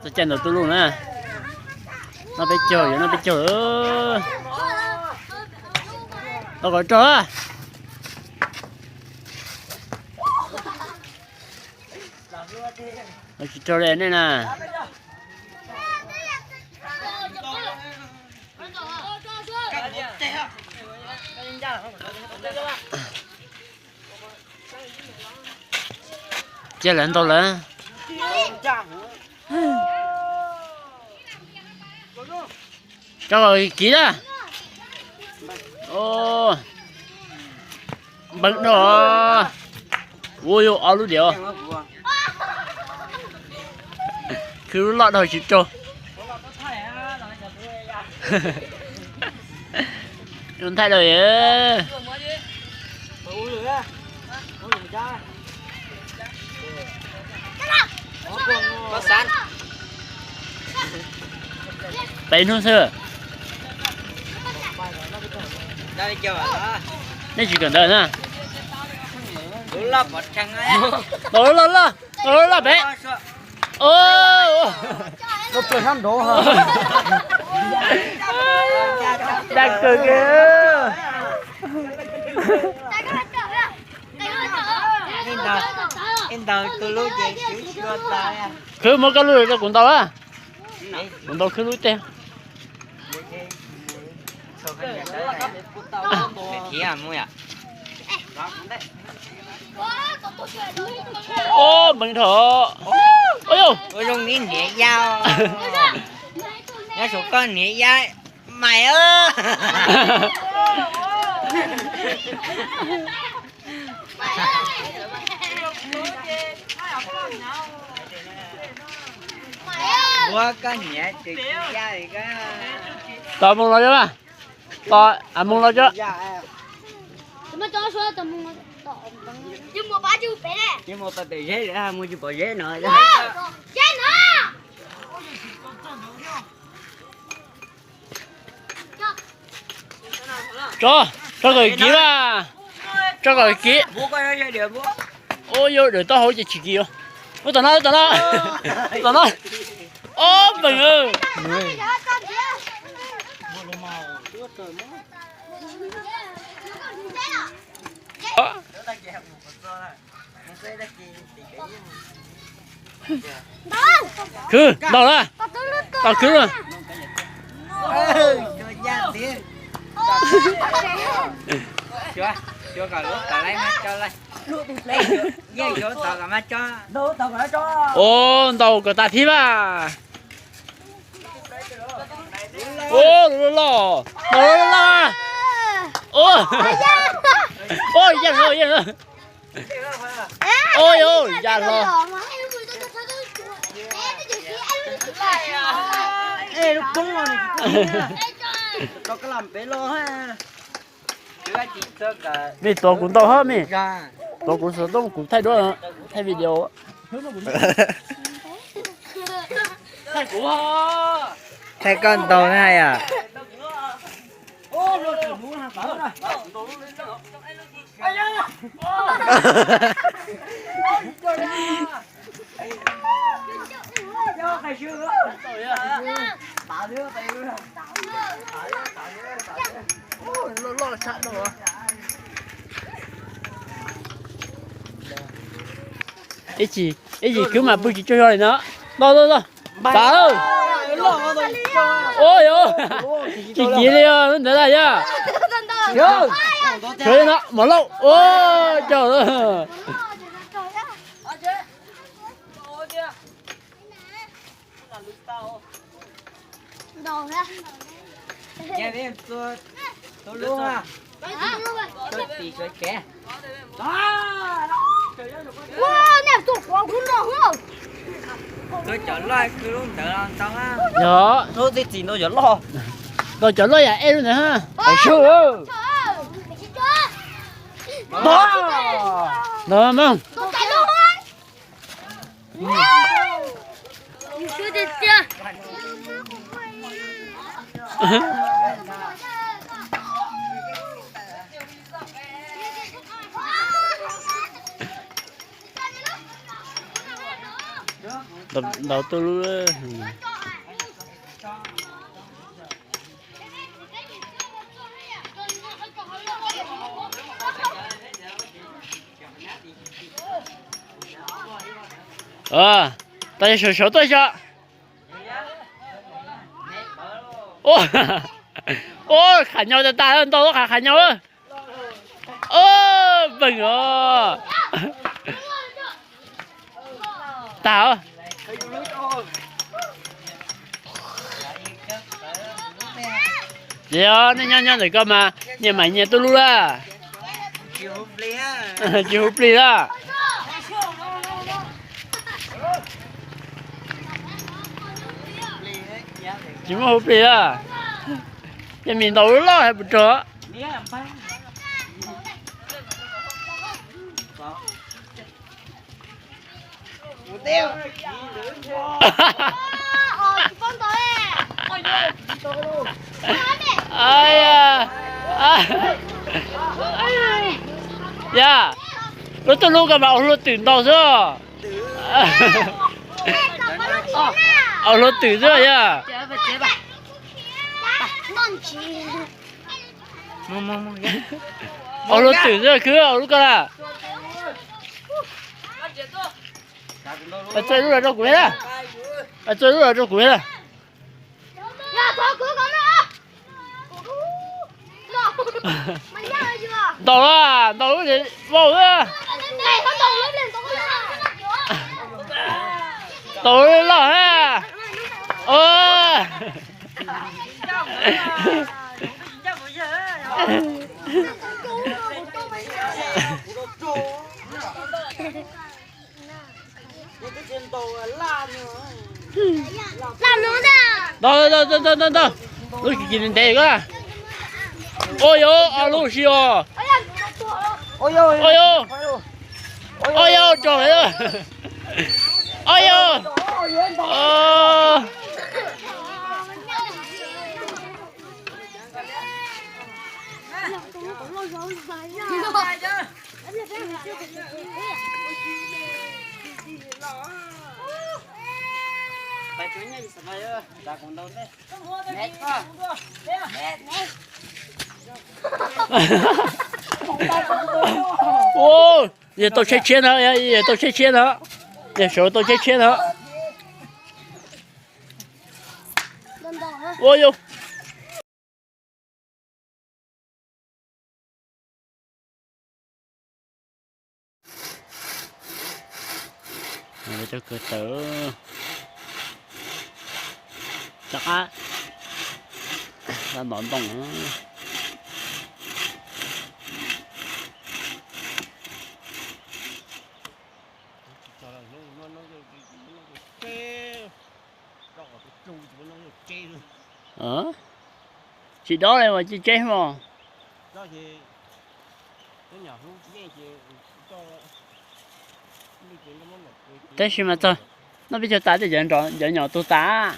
Txog caij ntaus tu lus na. Noj peb caug, yuav noj peb caug. Tau kom raug. Tsis raug li nej na. Cia lawv ntaus lawv. Rau kiv na. Npeev dhau. Ua yog ob lub diam. Khwv lub loj dhau tsis raug. Nthaij dhau. Peb hnub xwb. Nej tsis kawm ntawv na. Loj loj loj, loj loj pem. Dag kawg kiag. Khwv muab koj lub rau kuv ntaus a. Kuv ntaus khwv lub tej. Npeev dhau. Ua zoo niam yau. Nyob saum koj niam yau. Maiv. Ua koj niam tsis yau li koj. Tos mus los yog, tos mus los yog. Mus pem zeb, mus tsis pom zeb no. Tso, tso kom kiv na. Tso kom kiv. Ua yog dawm taub hau ces tsis kiv. Ua tom no, ua tom no. Tom no. Ob npeeg. Khwv ntaus lawm. Tau khwv lawm. Ua ntaus kom tas thib mas. Ua loj loj, ntaus loj loj. Ua, ua yeej lawm, yeej lawm. Ua yog ya hlo. Mej tuav kuv ntaus hab mej. Tuav kuv xov tooj kuv thaij duab, thaij video. Thaij koj ntaus na yom. Ib chim, ib chim kwv mas pw tsis tsaug zog li no. Tau, tau, tau. Tau. Ua yog, tsis kiv li os lub ntawd lawm yog. Sawv no Mos Lauj, ua caum. Tus cov loj kwv lub ntawd los ntau. Yog, lub txi txiv ntau cov loj. Ntau cov loj yam ej lub ntawd ha. Hais sub. No mog. Ntaus tuj lub. Tau sawv sawv tuaj xyov. Ua, qhav nyo tas tas, ntau lub qhav qhav nyo. Ua, npeeg os. Tas. Tsis yog, nej nyob nyob ntawm ko mas nyias mam nyias tuj lub lawm. Tsis hu plig lawm. Tsis muaj hu plig lawm. Ces mis ntaus lub loj hais puas rog. Yog, lub tuj lub ko mas ua hluav twm ntaus xwb. Ua hluav twm xwb yog. Ua hluav twm xwb, khwv ua lub ko na. Txawj lub los rau kuv thiab. Txawj lub los rau kuv thiab. Ntaus lawm, ntaus lub vau xwb. Ntaus lub loj thiab. Ntau, ntau, ntau, ntau, ntau. Lub kis kis ntev ko. Ua yuav ob lub si os. Ua yuav, ua yuav, tso lawm. Ua yuav. Ua, yog tau tsheb tshiab ntawd, yog tau tsheb tshiab ntawd, yog sawv tau tsheb tshiab ntawd. Ua yus. Cov ko taw, rov qab ntov ntoo. Tsis dob li mas cia tseb mog. Tab sis mas txog noj peb caug tas tej cov nyom tus tas.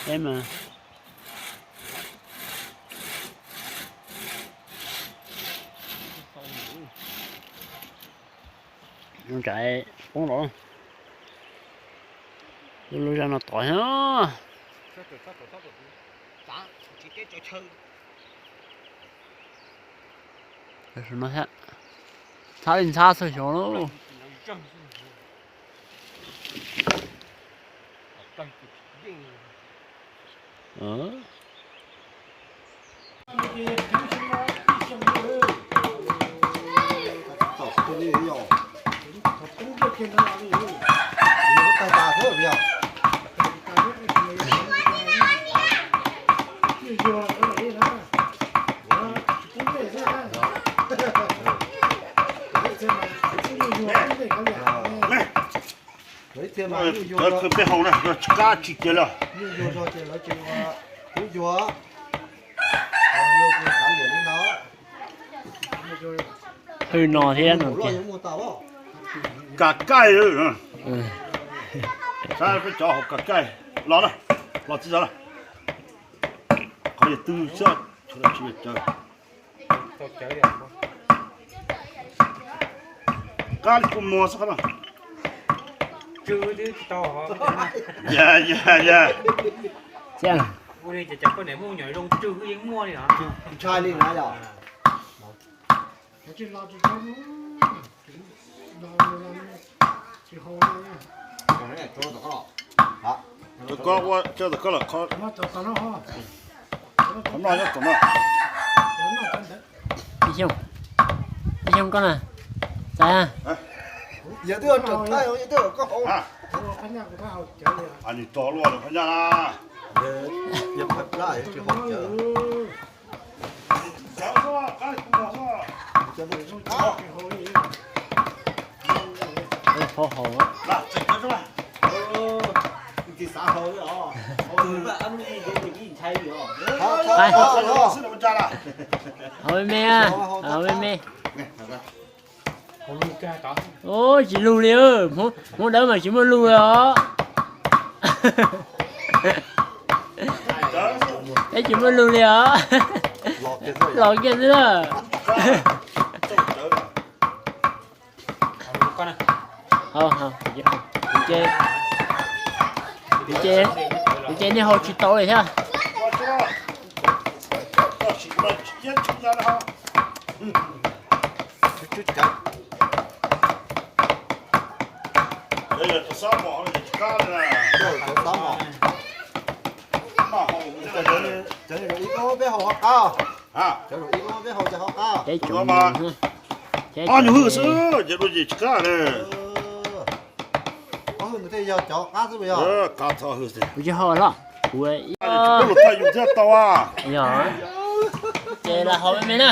Peb mas ntsais poob los, lub zaj no tod thiab. Txhab li ntxhab txog xyov lauj. Lawv khwv peb hau na, tsis kab tsis kiag li. Hwj no thiab no tiag. Kas kaij, saib peb cov hauv kas kaij. Los na, los txiv zov na. Qhov yog twg xwb, qab li kua muag xwb qhov no. Ya ya ya. Ntshai li na yom. Koj ua coj tom koj los, qhov no nyob tom no. Ib xyoos, ib xyoos koj na, txais. Nis tos luaj phab nyaj na. Phauj haus. Haus me me, haus me me. Ub, tsis lug li, hmoov dawb mas tsis muaj lug li os. Peb tsis muaj lug li os. Los kiag xwb na. Kuv ces nej haus tsis tau li thiab. Cov ib ob peb haus ho qab. Cov ib ob peb haus ces ho qab. Peb tsoom nyuj hwj xwb ces dua ces tsis qab li. Ob hwj ntawd thiaj yog cov qab xwb puas yog? Kuv tsis haus los kuv thiaj tau. Yog ces los haus me me na.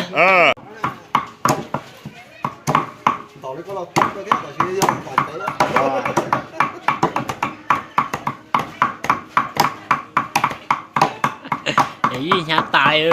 Es yeej hnyav tas li.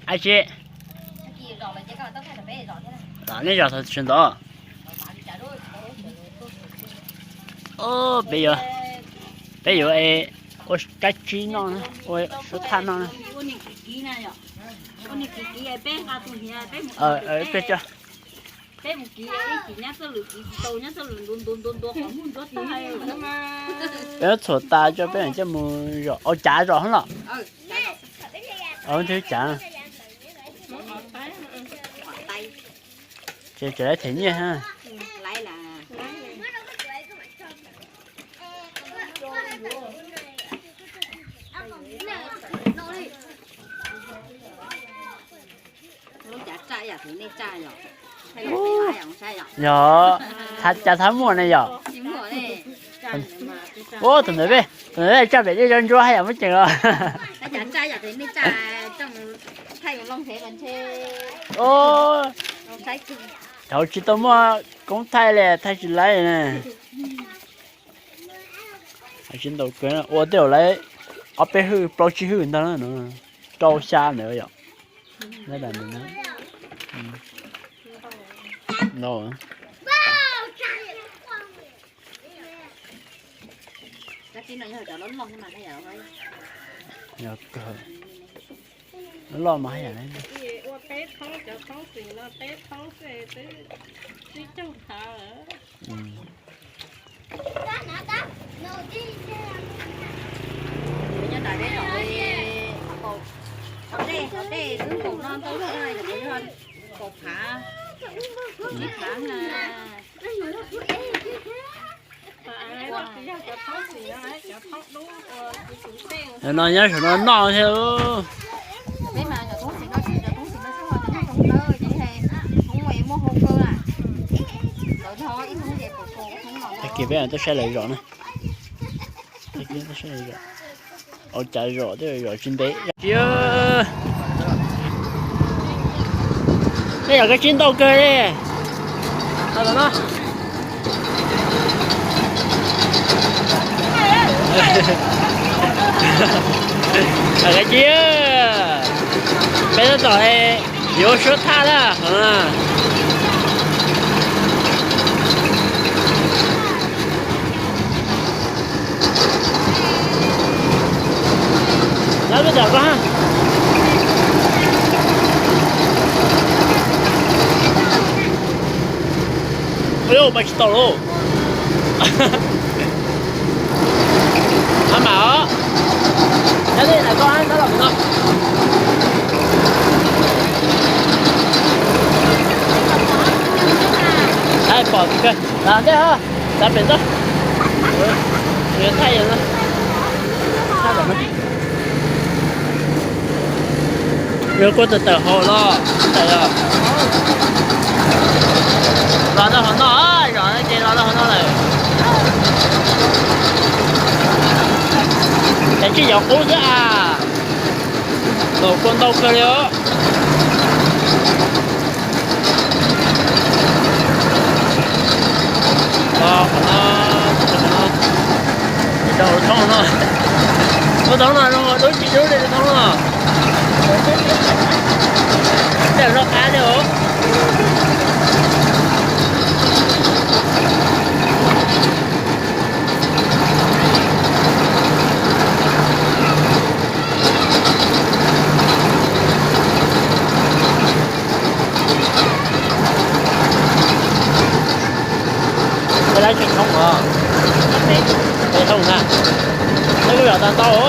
Ab tsi, nej zos tau tsis ntawd? Peb yuav, peb yuav ua kab tsib noj, ua suab thaj noj. Peb mus kiv ib cim nyab txoj lwm kiv tsis tau, nyab txoj lwm ntuav ntuav ntuav ntuav qhov muag ntsuab tag. Peb txhuam tas tso peb mam coj mus zom, au cav zom hov los. Au, nthwv cav. Ces tseem lawv them nyiaj ha. Yog, cas thab muaj ne yom. Ua tus ntawd, tus ntawd tsaj pem dej zoj ntsuab haj yam muaj ceem os. Cov tsis tau muaj koob thaij li thaij tsis laib na. Tsis ntau kawg, ua tej zaum lawv ob peb hwj plaub tsib hwj ntag, rau xya ntawd yom. No. Yog cov loj loj mas haj yam, loj loj mas haj yam. Ua peb thoob, cov thoob xis no peb thoob xwb twb tsib caug phav. Nyob nram peb zos, haus dej, haus dej twb nkaus no ntau luaj na, yog kaum phav, tsib phav na. Cov no nyob saum no noj thiab. Peb mas cov thoob xis no tsis, cov thoob xis no tsis ho cov thoob ntawd ces hoob es muaj hau kawg na. Lawv no ib thoob ces pum pum thoob no. Tag kis peb tuaj saib lawv zos na. Tag kis tuaj saib lawv zos. Ua cas zos twb zos tsis ntev. Tej yam koj tsis ntau kawg li. Koj tsis, peb tab tom yuav suab thaj na. Lawv peb tom koj. Ua mas tsis tau lauj. Ab mam os. Nyob li ntawm koj, tab los pem no. Pom kawg, los ntej, los pem ntej. Yuav thaij yog no. Yuav kua tawm tawm hauv los tawm os. Los rau hauv no, zos no ces los rau hauv no lawm. Ces tsis yog qub xwb as. Los kua ntau kawg li os. Los qhov no, qhov no, ces rau thoob no. Ua thoob no zoo dub tsis dub li thoob no. Tej zaum qab li os. Peb lab tseem thoob os. Peb thoob na. Peb kuj zom tau ntau.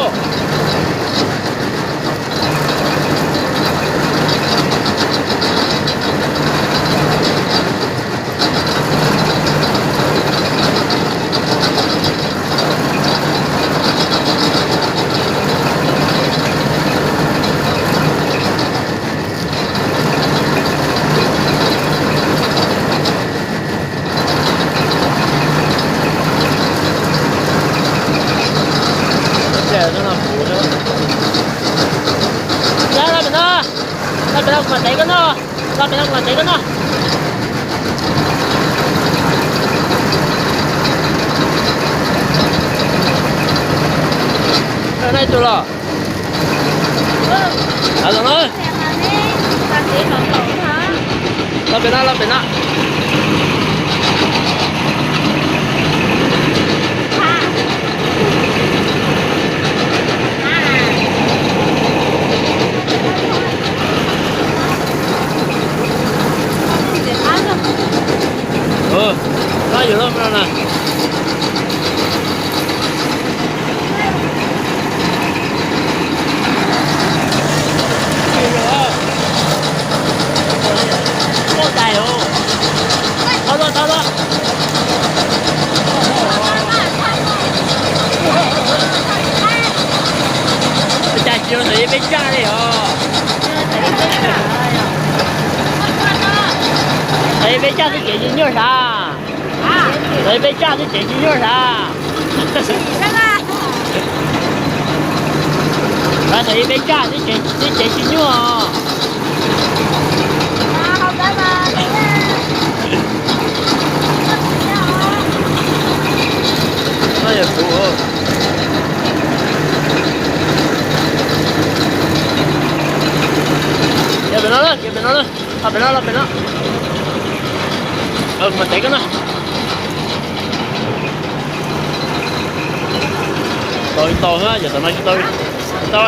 Los pem no, los pem no kuv mam tev koj noj. Los pem no kuv mam tev koj noj. Noj ib tug los. Los no. Los pem no, los pem no. Noj yus loj no na. Ua cas tsis yog ntawm peb tsaj li os? Ntawm peb tsaj twb cev tsis nyuaj sav. Ntawm peb tsaj twb cev tsis nyuaj sav. Ntawm peb tsaj twb cev tsis nyuaj. Los pem no, los pem no, los pem no. Los pem no. Mus tev koj no. Tau ntau, yog tom no tsis tau, tsis tau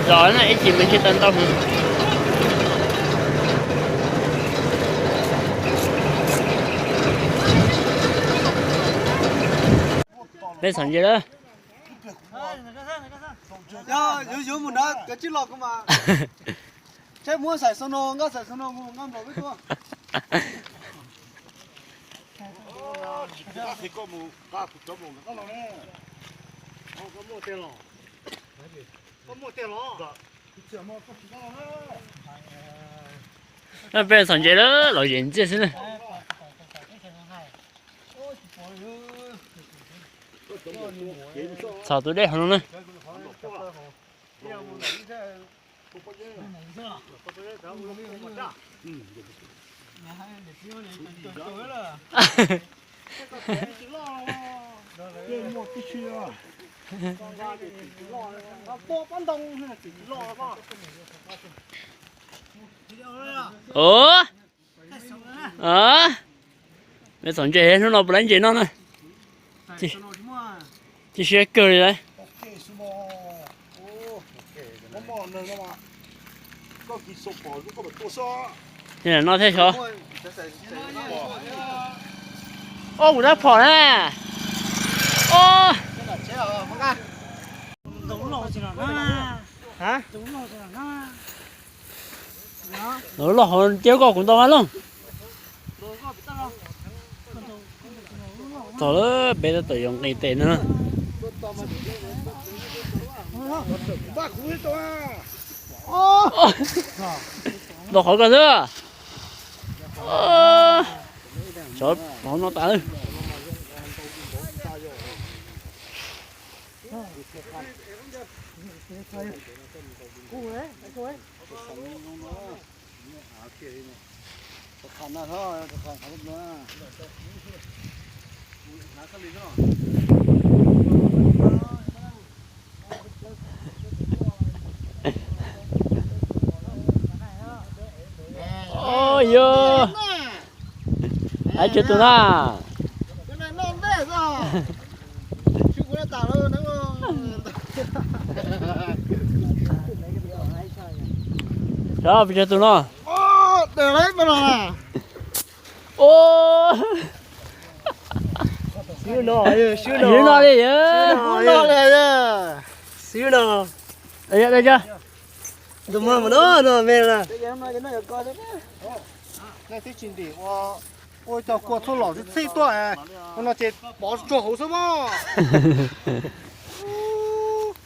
zov na, ib chim me ntshe tau ntau. Peb txhom ntses lawm. Yuav yuav mus nrad, koj tsis los kuv mas. Tshaib muab xaim xo no, nkaj xaim xo no mus nkaj nplaum peb tuaj. Peb txhom ntses lawm, los zem ntxiag xwb na. Txhom tus dej hauv no na. Ua, peb txhom ntses hnub no puas laib ntses noj na. Cia siab kawg li lauj. Noj thiab xyov. Ob, kuv rab phom na. Ob. Loj loj hauv cia koj kuv ntaus mas Looj. Txog lawm, peb tab tom yuav nqis tes na. Ntaus qhov koj xwb. Xyov hauv no tas. Ua yog, laib tsawg tus na? Xyov pes tsawg tus no. Ua, swb no li yog. Swb no. Tus mag mas no no me na. Ua cov kua txhuaj lom txhij tuaj, ua no ces pov tsuag hauv xwb mas.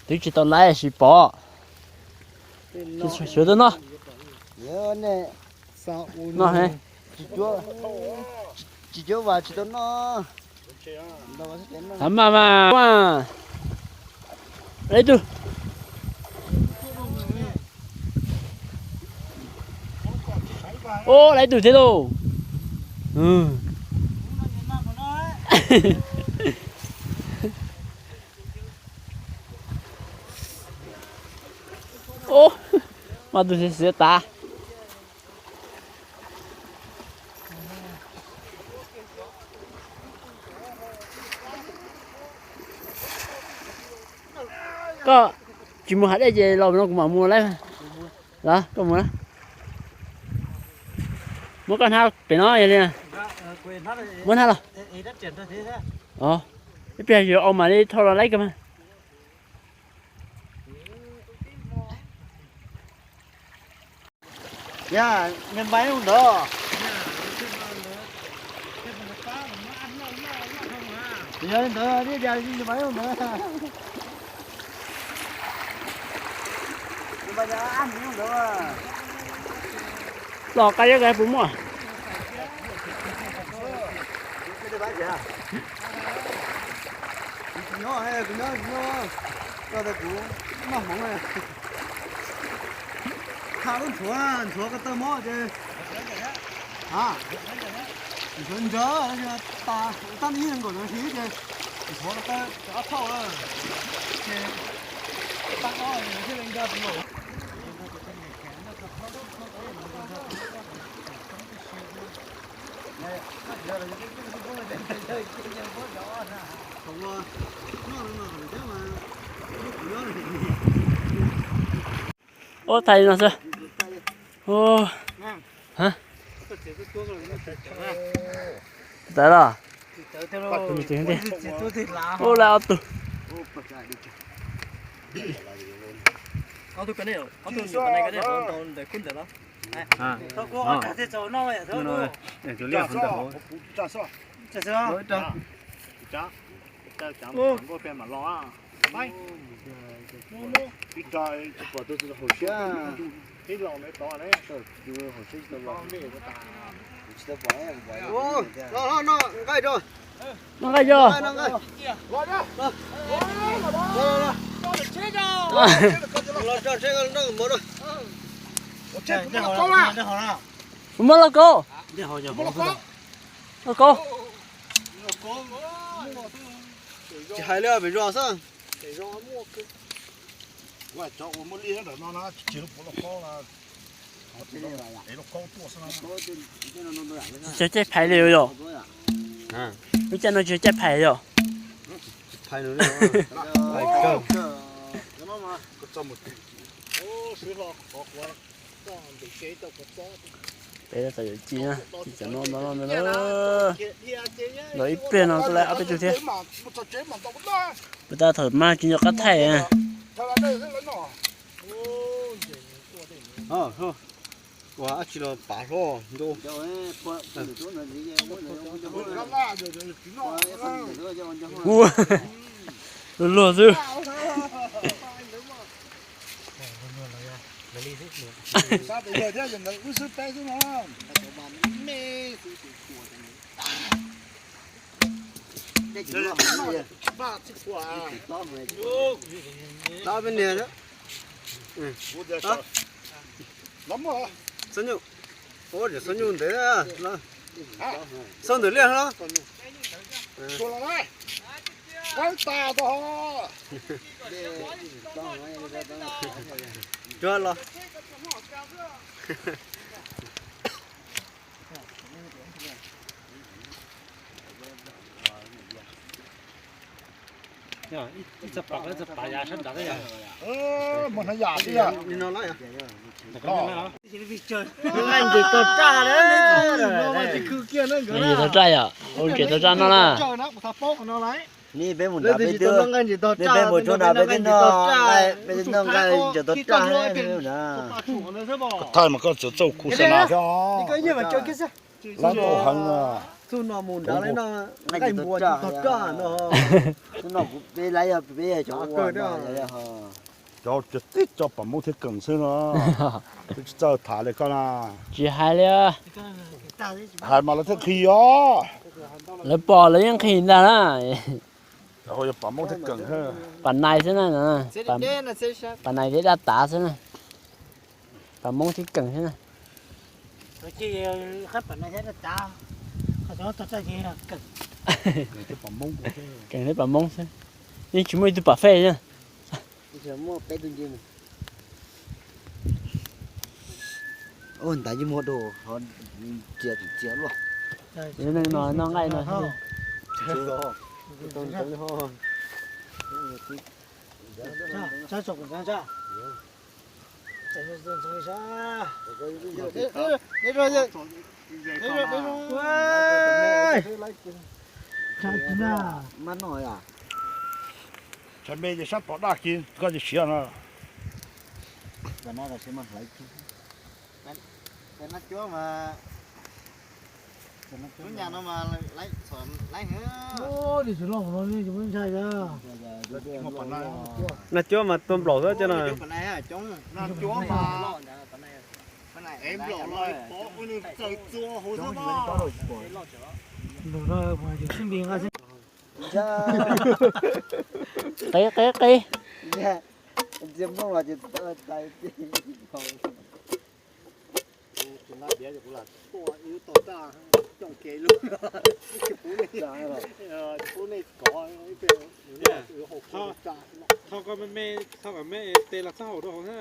Twb tsis tau laib sis pov. Sawv daws noj. Noj he. Tsis cuab vas tsis tau noj. Thav mas mas, ib tug. Ub, lawv ib tug thiab lauj. Ub, mas tus xiav xiav tas. Koj tsis mus hav dej ces los no kuv mam mus lawm. Los koj mus na. Muab koj hnab pem no yog li. Muab hnab los. Ib pliag yuav ua mam li thau los laib koj mas. Yog, nws npais ntawd. Yog li ntawd, nws npais ntawd. Los qab zeb qab puas muaj. Kuv nyob, kuv nyob, kuv nyob, koj tias kuv noj hmoov. Tha lub ntxhuav, ntxhuav ko taw mob ces, a, ntxhuav ncaws tas, tab ib nkaum no thiv ces ntxhuav ko taw ob thauj ces tag ob thiaj li nco tus laus. Ua thaiv no xwb. Tawv los. Ua lawm ob tug. Noj nqaij yog. Kuv muab lauj kaub. Lauj kaub. Tsis hais li pem zos xwb. Tsis caij phais li yom. Lub caij no tsis caij phais yom. Peb txawm yuav ci na, ci cov no no no na. Los ib pliag no tuaj laib ob peb tug thiab. Puas tas thaum mas tsis nco qab thaij. Ua dab tsi los pav hlo ntu. Luag luag xwb. Xab nyuj, ua tsis xab nyuj ntev, xab ntawm liaj hlo. Cuag los. Ib txoj pam, ib txoj pam yav sab nrad yog. Nqaij ntses tog raj, nqaij ntses tog raj yom, ua ntses tog raj noj na. Peb mus nrad peb twb, peb mus tsuag nrad peb twb noj, peb twb noj nqaij ntses tog raj na. Koj thaij mas koj txawm txauj khu xa na thiab. Lab ntuj heev. Txug no mus nrad noj nqaij ntses tog raj no. Txug no kuv peb lab yog peb yog cov ua, cov tib co pam Moob thiab keem xwb no. Twb tsis txawj tham li koj na. Tsis hais li. Hais mas lawv thiaj nqhis os. Lawv pom lawv yeej nqhis ntag na. Pam Moob thiab keem, pam nais xwb na, pam nais thiab daj tav xwb na. Pam Moob thiab keem xwb na. Keem thiab pam Moob xwb. Yeej tsis muaj ib tug pam fej na. Ntawd yeej muaj dua, txias txias luaj. Neeg no noj nqaij no. Mab no yom. Tshav me ces sab tom daj kiag koj tsis siav no. Nag cuab mas tua nplaum xwb cov no. Qe qe qe. Thov koj me me, thov kom me tes los txhob haum rau hauv na.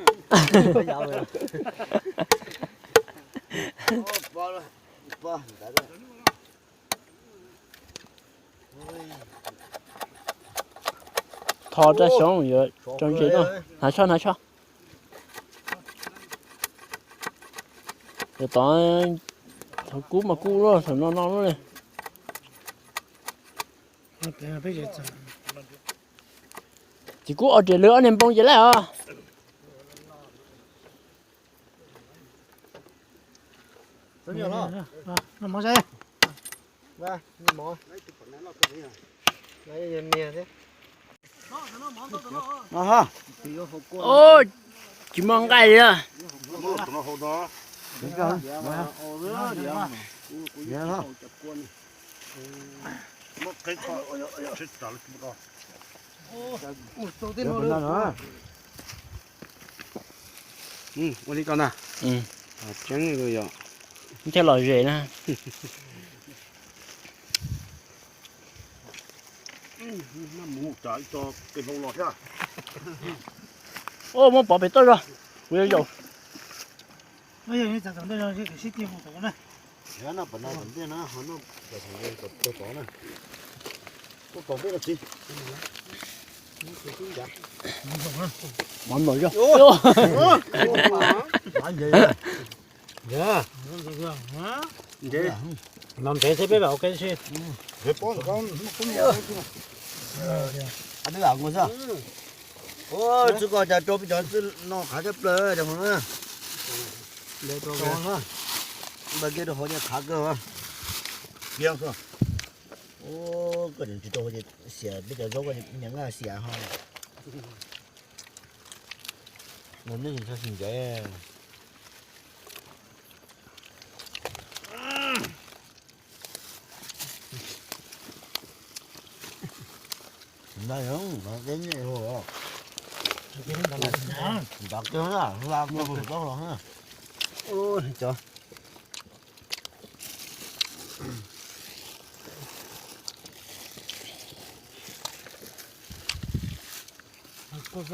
Tho rab xyoob yuav rau ntses no. Hnav tsho, hnav tsho. Yog tod thaum kub mas kub lawm, thaum no no lawm. Tsis kub ua riam lwm ob niag npoo ces lawm os. Tsis muaj nqaij li. Ua li ko na. Tseeb yom. Thiaj lom zem na. Muab pov pem toj zog, kuv yuav zaum. Mov npaum zog. Mas ntev thiab peb vam ua ke si. Ua, tswv ko cas rau peb cov no qhav tshaj plaws cov hmoob na. Npaj kiag rau hauv ces qhav kawg. Ua, koj tseem tsis rau hauv ces xiam peb cov zaub ko niam nqaj xiam ho. Ua nej tsis txhob sib ncav. Nta, nta kiag na, hla kiag hauv tau los na. Ua, cov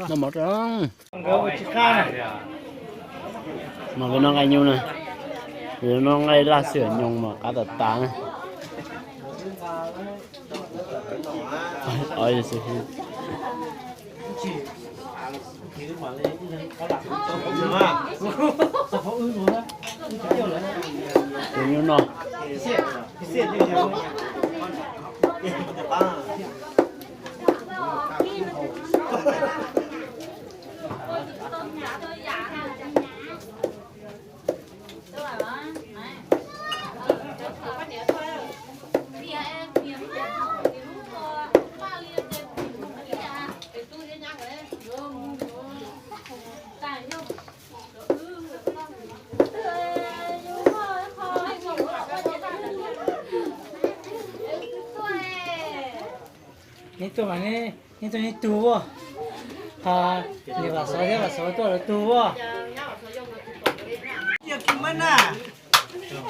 no mov rau. Mas peb noj nqaij nyuj na, peb noj nqaij laj xwb nyoos mas qab tas tas na. Tus nyuj no. Neb tuaj mas neb tuaj neb tug ua, ho niam Vam Xauv thiab Vam Xauv tuaj lawv tug ua.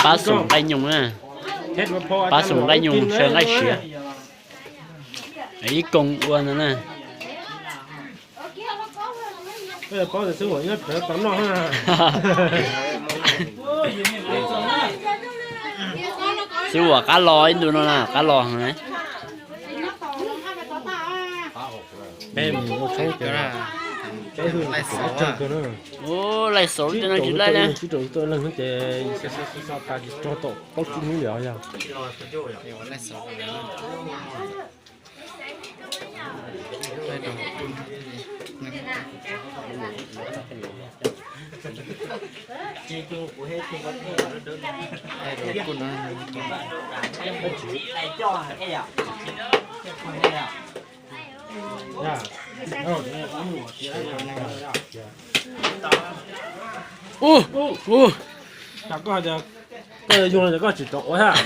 Pab xoom nqaij nyoos na, pab xoom nqaij nyoos sawv nqaij siav. Ib koos ua ntawd na. Xwb uas qab los ib ntu no na, qab los. Ub, laij xauv tej no tsis laij na. Ub, ub, koj yug no koj tsis tau ua thiab.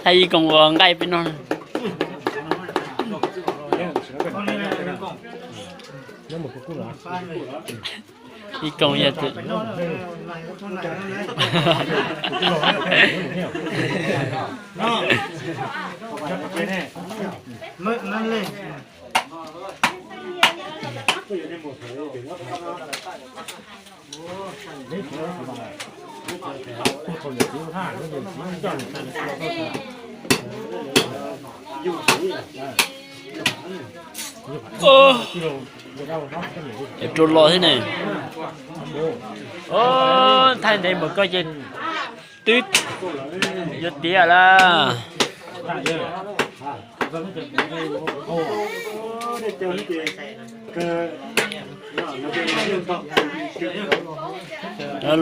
Thaij ib koos ua nqaij peb noj. Ib koos yog Rau los thiab ne. Thaij ntev npaum ko ces twb yuav tiav lawm.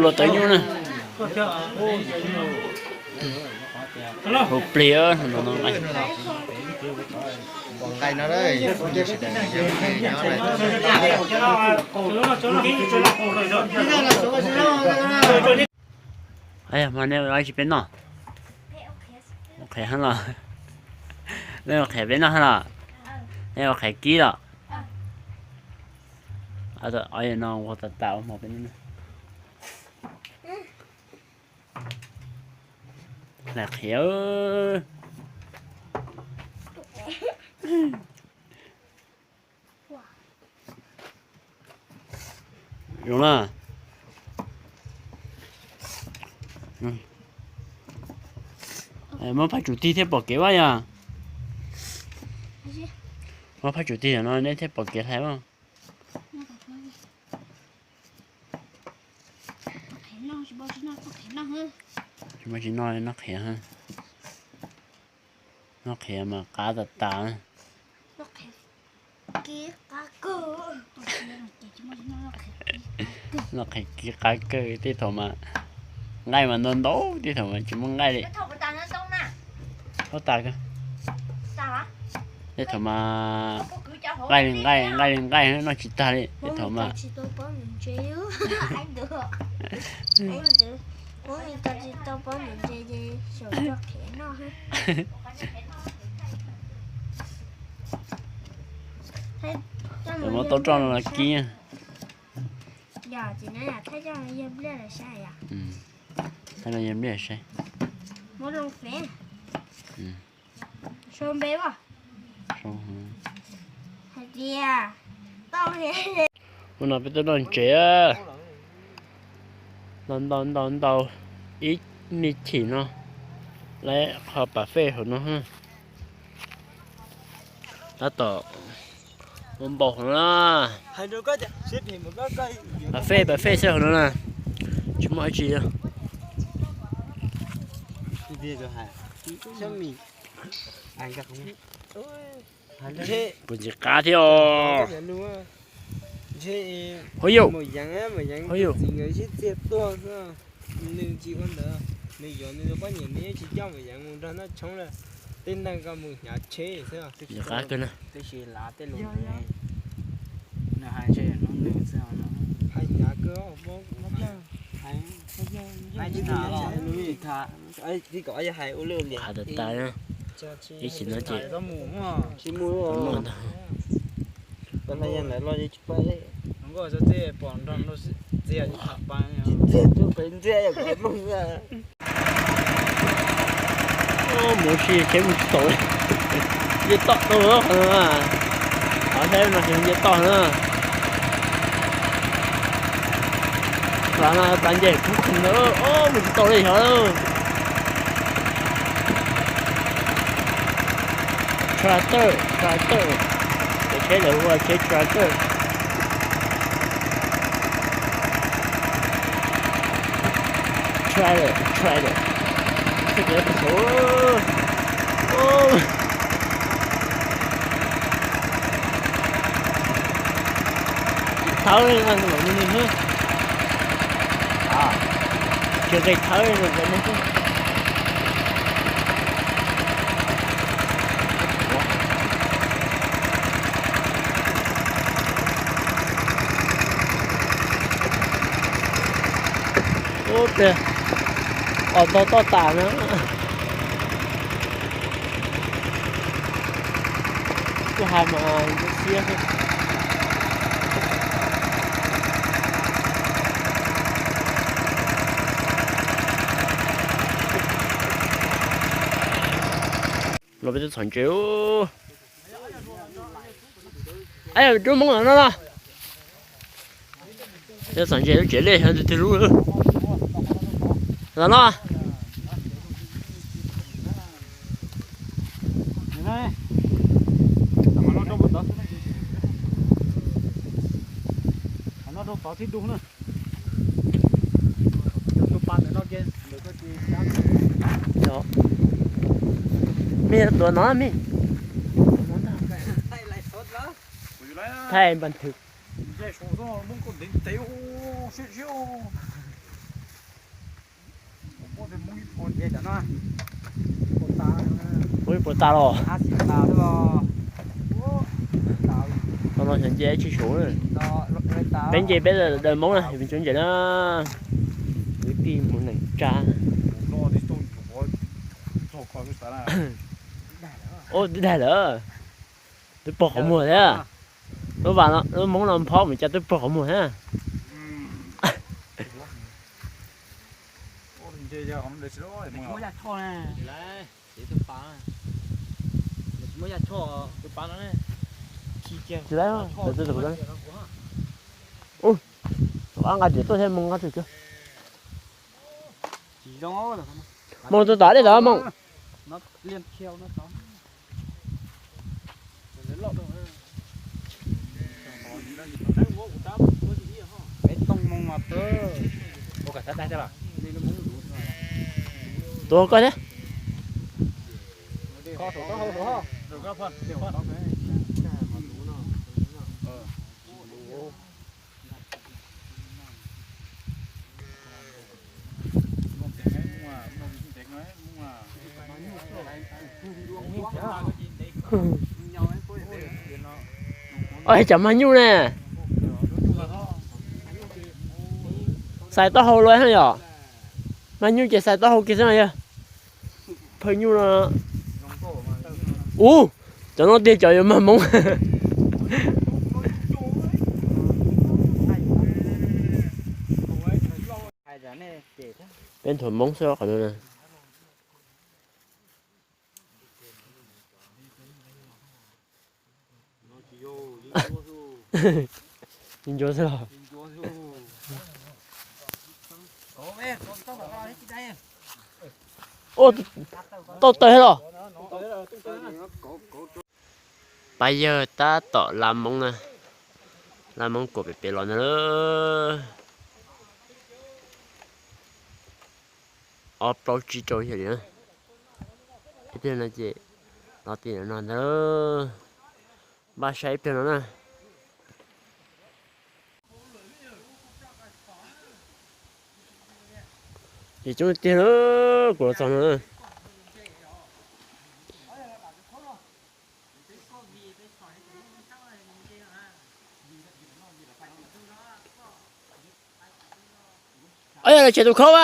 Luag tawv nyuj na. Hauv plig no. Mas nej ua tsis peb noj? Ua qhiav los? Nej ua qhiav peb noj los? Nej ua qhiav kib los? No ua tas tas ua hmo peb noj. Hlais qhiav. Zoo na. Muab phaj tsum tig thiaj pom kev vaj yog. Muab phaj tsum tig no nej thiaj pom kev hlais mas. Tsis muaj tsis noj, noj qhiav. Noj qhiav mas qab tas tas. Noj qhiav kib qab kawg, tej thaum mas nqaij mas ntau ntau, tej thaum mas tsis muaj nqaij li. Hauj tas, tej thaum mas nqaij li nqaij, nqaij li nqaij noj tsis tag li, tej thaum mas. Muab taub roj no los kib. Thaij no yog npliaj saib. Ua no peb tuaj noj ntses, ntau ntau ntau ntau ib me chim no, lawv qhov pas fej hauv no. Tab tom ua npaum hauv no na. Pas fej, pas fej xwb hauv no na. Tsis muaj dab tsi li. Puas ntxim qab thiab os. Hov yauj, hov yauj. Nws tsis ua ntawd, nws yuav nws tus poj niam nws yeej tsis coj Maum Yeev mus nrog Naj Tshoob lawm, tej neeg ko mus hnyav tsheb xwb. Qab kawg na. Tab sis lav tej lus nws hais ntshe yog hnub nws xwb. Hais hnyav kawg, hais tsis tham, tib kom yog hais ua lwj liam. Qab tas tas na. Ib chim no ces tsis mus ntag. Mus si tsheb mus tsis tau li. Nce toj tau qhov no, qhov saib no nce toj na. Plav no plav nce kub kheev ntawd, mus tsis tau li xyov. Tractor, tractor, cov tsheb lawv hu ua tsheb tractor. Trailer, trailer. Tsis thawb li no, tsis nqis thawb li no. Ub, tiag, os ntog toj tas na. Kuj hais mas ntxim siab thiab. Los peb twb txhom ntses. Ab, rub Hmoob los no los. Peb txhom ntses lub tsev lej xyov tus twg lub. Los no. Mej tuav no mej. Thaij npa thwm. Ua ib puas tas los. Tau no xyov nce tsis suav. Peb nce peb daws Hmoob na, peb tsuav nce na. Kwv tij Hmoob neej tsa. Ub, twb dag lawm. Twb pog qhov muag thiab. Lub vas, lub Hmoob no phob mus cas twb pog qhov muag thiab. Tsis laib, ua nqa riam tuaj thiab Hmoob nqa riam tuaj. Hmoob tuaj tom dej tod Hmoob. Tuav koj thiab. Oj, cov mag nyuj ne. Xais taub hau luaj yog. Mag nyuj ces xais taub hau kiag xwb yog. Phawj nyuj no. Ub, cov no tiag cov yuav mag Hmoob. Peb nthuav Hmoob xwb qhov no na. Yeej ntsuab xwb los. Tau tawg los. Pab yawg tab tom la Hmoob na. La Hmoob kuam pem pem los ntag lauj. Ob plaub tsib rau yawg li na. Ib pliag no ces los tim no ntag. Npaj saib ib pliag no na. Ces coob tiag na, kuv los txog no na. Ov, yog lawv tshem tus khaub a.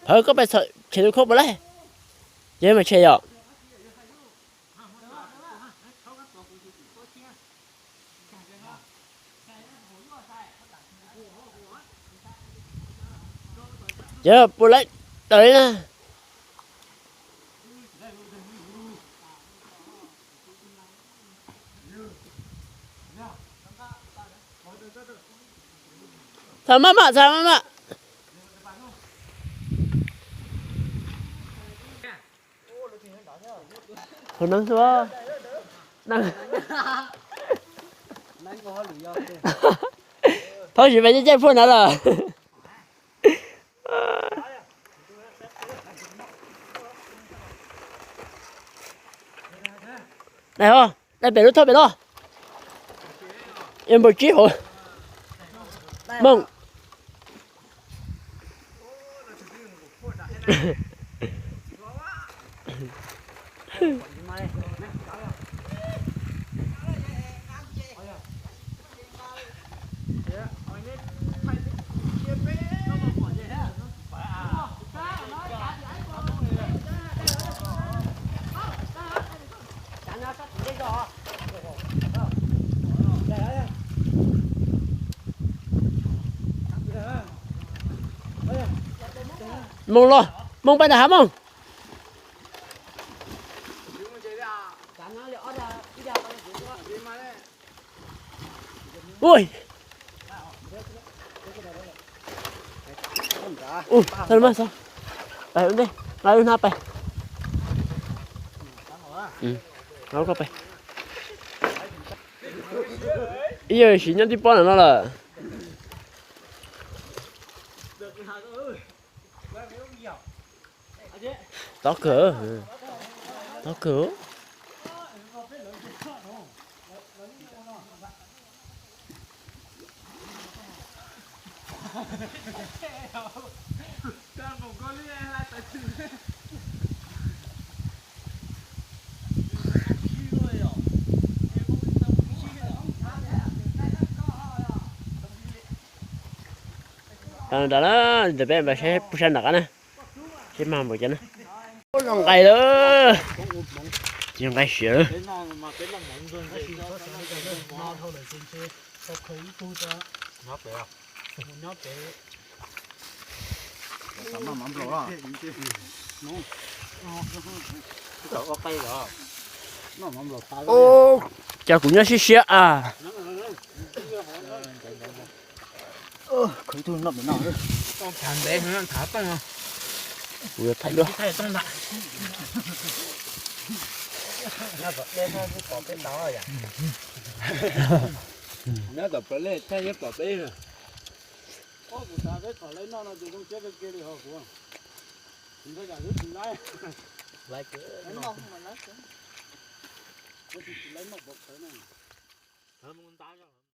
Phawv, koj pais tshem tus khaub puas laij? Ces mas tshem yom. Ces puas laij daws li na. Txham maj maj, txham maj maj. Hu neeb xwb. Thaub tsis pais caij caij puag nrad lawm. Daim ho, daim pem lub thoj pem los. Yuav npaum tsib hauv. Mooj. Mooj los, Mooj pab nram hav Mooj. Ui. Ua, tau mas, pais ua ntej, nqa lub hnab pais. Ib yam siv nyob tib pob ntawm no lawm. Tob kawg, tob kawg. Tau nrad na, ntawm peb seb puas sab nram qab na, seb mag npaum cas na. Ua no nqaij lawm, tsis nqaij siav lawm. Ub, cas kuv nyob siab siab a. Kuv yuav thaij duab. Nyob tom plaws lej thaij nyob tom peb.